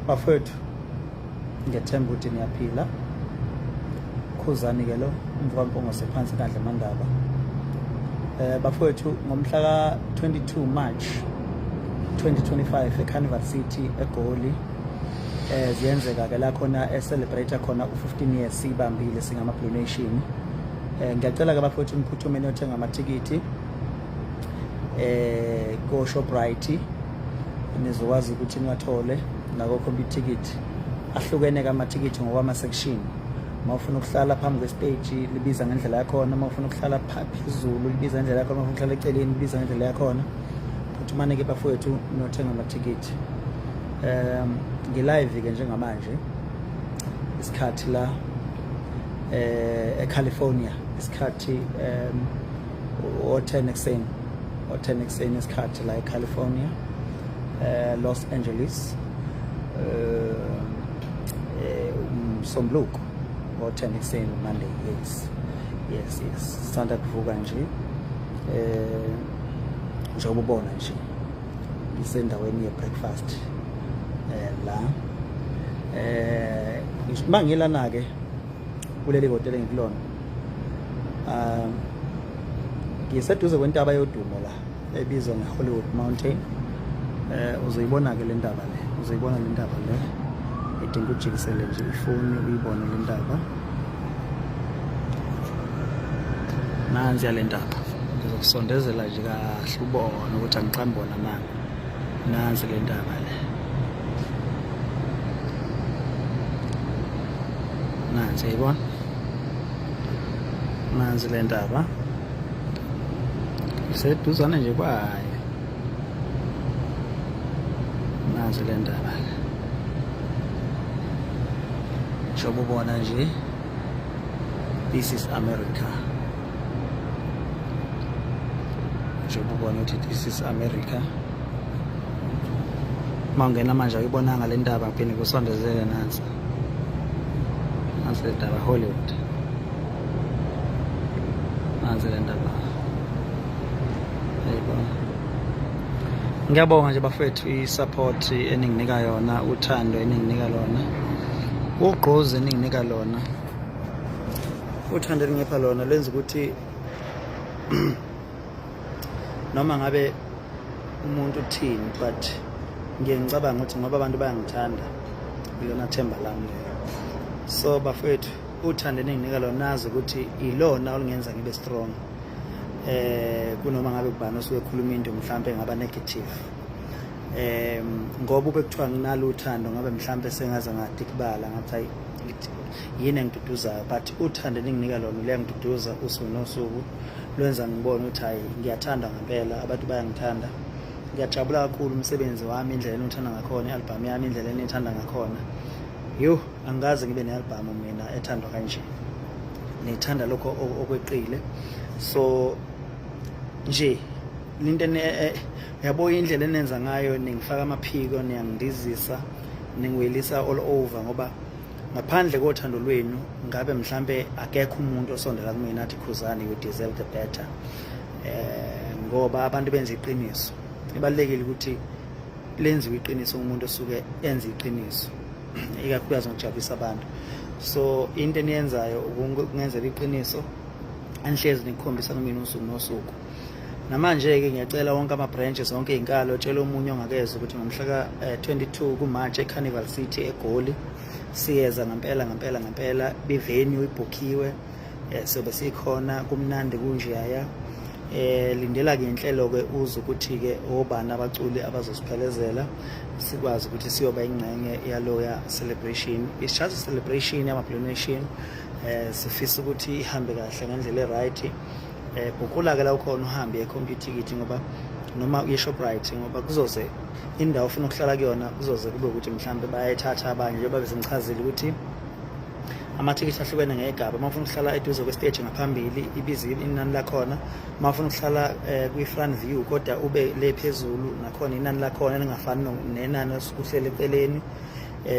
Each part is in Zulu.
Bafowethu, ngiyethemba ukuthi niyaphila. Khuzani ke lo umfo kaMpungose phansi kaNdla Mandaba. Bafowethu, ngomhla ka-22 March 2025 eCarnival City eGoli, ziyenzeka ke la khona e-celebrate khona u-15 years sibambile singama Blue Nation. Ngiyacela ke bafowethu niphuthume niyothenga amathikithi ko Shoprite, nizokwazi ukuthi niwathole nako Computicket. Ahlukene ke amathikithi ngokwama section. Uma ufuna ukuhlala phambi kwestage libiza ngendlela yakhona, uma ufuna ukuhlala phezulu libiza ngendlela yakhona, uma ufuna ukuhlala eceleni libiza ngendlela yakhona. Phuthumane ke bafowethu niyothenga amathikithi. Ngi-live ke njengamanje, isikhathi la eCalifornia, isikhathi o-10 ekuseni, o-10 ekuseni isikhathi la eCalifornia, Los Angeles, umsombuluko ngo-10 ekuseni, Monday. Yes, sanda kuvuka nje, njengoba ubona nje ngisendaweni ye-breakfast la. Mangilana ke kuleli hotela engikulona, ngiseduze kwentaba yodumo la ebizwa nge-Hollywood Mountain. Uzoyibona ke le ntaba le, uzoyibona le ntaba le, idinga ujikisele nje ifoni uyibone le ntaba. Nansi yale ntaba, ngizokusondezela nje kahle ubone ukuthi angiqambi wona amanga. Nansi le ntaba le, nansi, yayibona, nansi le ntaba, iseduzane nje kwayo. Nansi le ntaba, njengoba ubona nje, this is America. Njengoba ubona ukuthi this is America. Uma ungena manje awuyibonanga le ntaba, ngiphinde kusondezele, nansi, nansi le ntaba, Hollywood, nansi le ntaba, ayibona. Ngiyabonga nje bafethu i-support eninginika yona, uthando eninginika lona, ugqozi eninginika lona, uthando elingipha lona lenza ukuthi noma ngabe umuntu uthini, but ngiye ngicabanga ukuthi ngoba abantu bayangithanda, ilona themba lami lelo. So bafethu, uthando eninginika lona, nazi ukuthi ilona olungenza ngibe strong kunoma ngabe kubani osuke ekhuluma into mhlambe engaba negative, ngoba ube kuthiwa nginalo uthando ngabe mhlambe sengaze ngadikibala ngathi hayi, yini engiduduzayo? But uthando eninginika lona luyangiduduza usuku nosuku, lwenza ngibone ukuthi hayi, ngiyathanda ngempela, abantu bayangithanda. Ngiyajabula kakhulu umsebenzi wami, indlela enithanda ngakhona i-album yami, indlela enithanda ngakhona. Yo, angikaze ngibe ne-album mina ethandwa kanje, nithanda lokho okweqile. So nje into yabo, indlela enenza ngayo, ningifaka amaphiko, niyangindizisa, ningiwelisa all over, ngoba ngaphandle kothando lwenu ngabe mhlambe akekho umuntu osondela kumina athi, "Khuzani, you deserve the better," ngoba abantu benza iqiniso. Ibalekile ukuthi lenziwe iqiniso umuntu osuke enza iqiniso, ikakhulukazi ngokujabulisa abantu. So into eniyenzayo ukungenzela iqiniso anihlezi nikukhombisa kumina usuku nosuku. Namanje-ke ngiyacela wonke ama-branches, zonke iy'nkalo, tshela omunye ongakezwa ukuthi ngomhla ka-22 kuMarch eCarnival City eGoli siyeza ngempela ngempela ngempela. I-venue ibhukhiwe, sobe sikhona, kumnandi kunjeyaya. Lindela ke inhlelo ke, uze ukuthi ke obani abaculi abazosiphelezela, sikwazi ukuthi siyoba ingxenye yaloya celebration. It's just a celebration yama Blue Nation. Sifisa ukuthi ihambe kahle ngendlela e-right. Bhukula ke la ukhona, uhambe eComputicket ngoba noma uye Shoprite, ngoba kuzoze indawo ofuna ukuhlala kuyona kuzoze kube ukuthi mhlambe bayayithatha abanye, njengoba besengichazile ukuthi amathikithi ahlukene ngegaba. Uma ufuna ukuhlala eduze kwesiteji ngaphambili, ibiza inani lakhona. Uma ufuna ukuhlala kwi-front view kodwa ube le phezulu, nakhona inani lakhona lingafani nenani osukuhlele eceleni.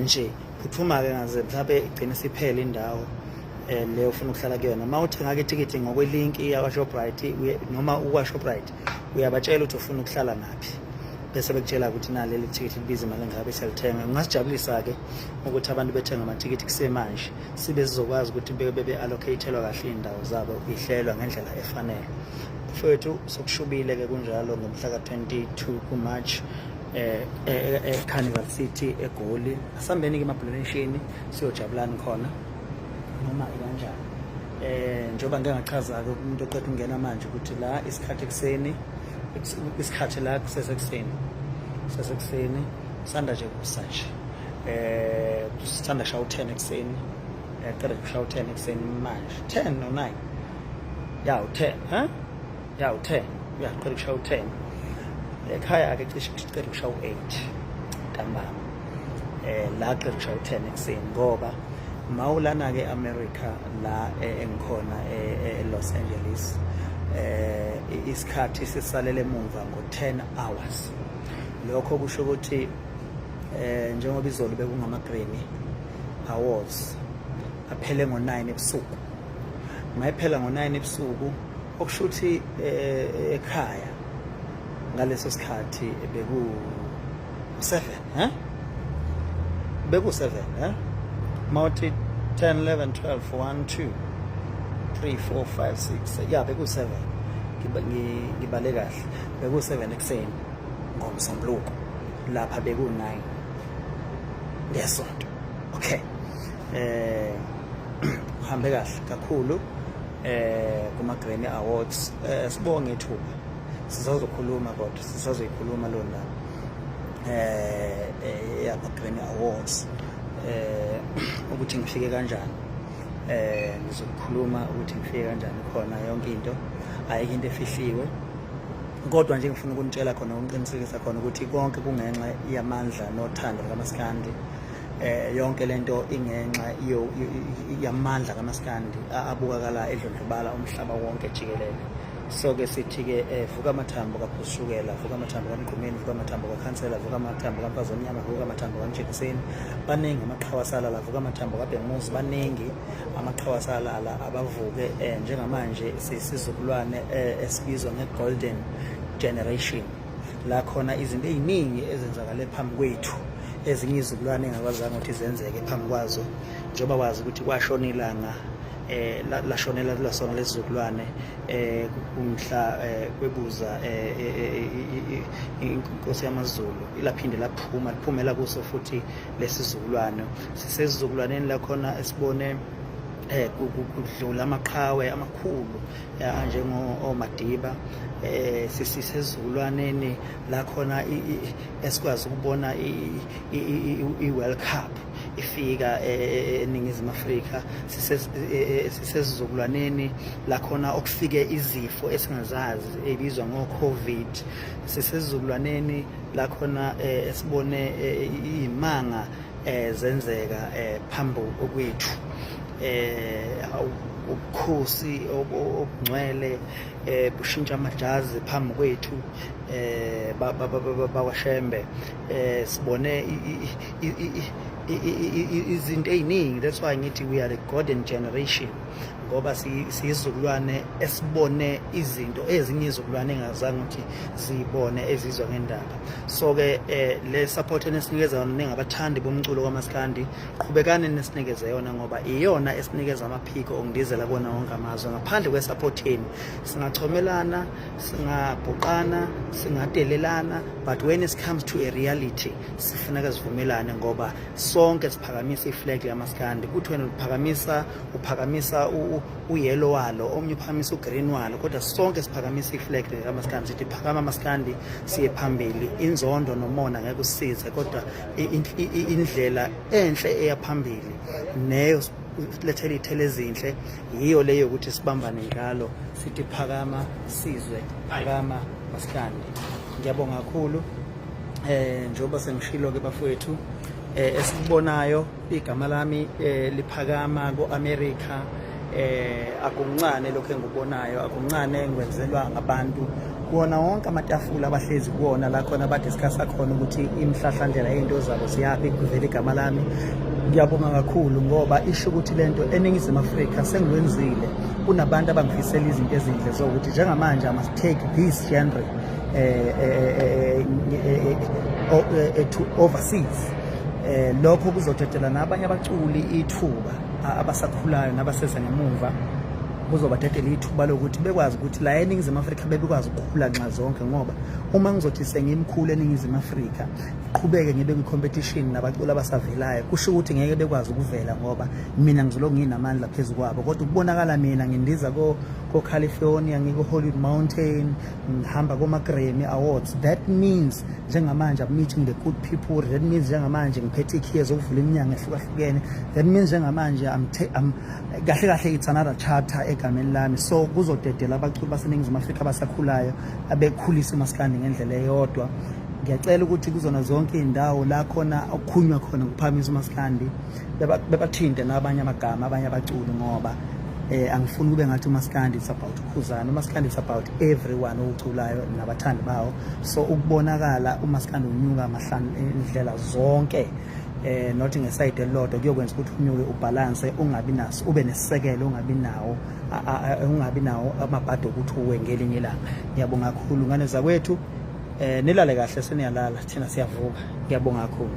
Nje phuthuma-ke ngaze mhlawumbe igcine siphele indawo le ufuna ukuhlala kuyona. Uma uthenga-ke ithikithi ngokwelinki yakwa-Shoprite noma ukwa-Shoprite, uyabatshela ukuthi ufuna ukuhlala ngaphi. Bese bekutshela ukuthi naleli thikithi libiza imali engabe siyalithenga. Kungasijabulisa-ke ukuthi abantu bethenga amathikithi kusemanje, sibe sizokwazi ukuthi bebe-allocate-elwa kahle iy'ndawo zabo, ihlelwa ngendlela efanele. Mfowethu, sokushubile-ke kunjalo ngomhla ka-22 kuMarch e-Carnival City eGoli. Asambeni-ke emabhuloneshini siyojabulani khona noma ikanjani. Njengoba ngike ngachaza-ke umuntu oqeda ukungena manje ukuthi la isikhathi ekuseni, isikhathi la kusesekuseni, kusesekuseni sanda nje kusa nje, sithanda kushaya u-10 ekuseni, qeda kushaya u-10 ekuseni manje, 10 no 9, ya u-10, ha ya u-10, ya qeda kushaya u-10. Ekhaya-ke cishe qeda kushaya u-8 ntambama, la qeda kushaya u-10 ekuseni, ngoba mawulana-ke e-America la engikhona e-Los Angeles, isikhathi sisalele emumva ngo-10 hours. Lokho kusho ukuthi njengoba izolo bekungama-Grammy Awards aphele ngo-9 ebusuku, mayiphela ngo-9 ebusuku, okusho ukuthi ekhaya ngaleso sikhathi beku 7, eh beku 7, eh mawuthi 10 11 12 1 2 3 4 5 6, ya beku 7, ngibale kahle, beku 7 ekuseni ngomsombuluko, lapha beku 9 ngesonto. Okay, uhambe kahle kakhulu kuma Grammy Awards. Sibonge ithuba, sisazokhuluma, kodwa sisazoyikhuluma lo ndaba yama Grammy Awards, ukuthi ngifike kanjani. Ngizokukhuluma ukuthi ngifike kanjani khona, yonke into, ayikho into efihliwe, kodwa nje ngifuna ukunitshela khona, ukuqinisekisa khona ukuthi konke kungenxa yamandla nothando likaMaskandi. Yonke lento ingenxa yamandla kaMaskandi abukakala edlondlobala umhlaba wonke jikelele. So ke sithi ke, vuka amathambo kaPhushukela, vuka amathambo kaMgqumeni, vuka amathambo kaKhansela, vuka amathambo kaMfazi Omnyama, vuka amathambo kaMtshengiseni, baningi amaqhawe asalala, vuka amathambo kaBhenguzi, baningi amaqhawe asalala, abavuke. Njengamanje sisizukulwane esibizwa nge-golden generation, la khona izinto ey'ningi ezenzakale phambi kwethu ezinye izizukulwane engakwazanga ukuthi zenzeke phambi kwazo, njengoba wazi ukuthi kwashona ilanga, lashonela lasona lesizukulwane, kumhla kwebuza inkosi yamaZulu, ilaphinde laphuma, liphumela kuso futhi lesizukulwane. Sisesizukulwaneni la khona esibone kudlula amaqhawe amakhulu anjengo oMadiba. Sisisezukulwaneni la khona esikwazi ukubona i-World Cup ifika eNingizimu Afrika. Sisesizukulwaneni la khona okufike izifo esingazazi ebizwa ngo-Covid. Sisesizukulwaneni la khona esibone imanga zenzeka phambi kwethu, ubukhosi obungcwele bushintsha amajazi phambi kwethu, bakwaShembe. Sibone izinto ey'ningi. That's why ngithi we are the golden generation, ngoba siyizukulwane esibone izinto ezinye izizukulwane engazange ukuthi ziyibone, ezizwa ngendaba. So ke le support enisinikeza yona ningabathandi bomculo kaMaskandi, qhubekani nisinikeze yona, ngoba iyona esinikeza amaphiko okundizela kuwona wonke amazwe. Ngaphandle kwe-support yenu singachomelana, singabhuqana, singadelelana, but when it comes to a reality sifuneka sivumelane, ngoba sonke siphakamisa iflag likaMaskandi. Kuthi wena uphakamisa uyellow walo, omnye uphakamisa ugreen walo, kodwa sonke siphakamisa iflag likaMaskandi, sithi phakama Maskandi, siye phambili. Inzondo nomona ngeke usize, kodwa indlela enhle eya phambili neyo silethela iy'thelo ezinhle yiyo leyo ukuthi sibambane njalo, sithi phakama sizwe, phakama Maskandi. Ngiyabonga kakhulu. Njengoba sengishilo ke bafowethu, esikubonayo, igama lami liphakama ko-America, akuncane lokho engikubonayo, akuncane engikwenzelwa ngabantu kuwona wonke amatafula abahlezi kuwona, la khona badiscussa khona ukuthi imhlahlandlela yey'nto zabo ziyaphi, kuvela igama lami. Ngiyabonga kakhulu, ngoba isho ukuthi lento eNingizimu Afrika sengiwenzile Kunabantu abangifisela izinto ezinhle zokuthi njengamanje I must take this genre to overseas. Lokho kuzodedela nabanye abaculi ithuba abasakhulayo nabaseza ngemuva, kuzobadedela ithuba lokuthi bekwazi ukuthi la eNingizimu Afrika bebekwazi ukukhula nxa zonke, ngoba uma ngizothi sengimkhulu eNingizimu Afrika, ngiqhubeke ngibe kwi-competition nabaculi abasavelayo, kusho ukuthi ngeke bekwazi ukuvela ngoba mina ngizolokhu nginamandla phezu kwabo. Kodwa ukubonakala mina ngindiza ko-California, ngiko-Hollywood Mountain, ngihamba koma-Grammy Awards, that means njengamanje I'm meeting the good people. That means njengamanje ngiphethe ikhiye zokuvula iminyango ehlukahlukene. That means njengamanje I'm kahle kahle, it's another chapter egameni lami. So kuzodedela abaculi baseNingizimu Afrika abasakhulayo abekhulisa umaskandi ngendlela eyodwa. Ngiyacela ukuthi kuzona zonke iy'ndawo la khona okukhunywa khona ukuphakamisa umaskandi, bebathinte nabanye amagama, abanye abaculi, ngoba angifuni kube ngathi umaskandi it's about uKhuzani. Umaskandi it's about everyone owuculayo nabathandi bawo. So ukubonakala umaskandi unyuka mahlanu indlela zonke, not ngeside elilodwa, kuyokwenza ukuthi unyuke ubalance, ungabi naso, ube nesisekelo, ungabi nawo amabhadi okuthi uwe ngelinye ilanga. Ngiyabonga kakhulu, ngane zakwethu. Nilale kahle, seniyalala, thina siyavuka. Ngiyabonga kakhulu.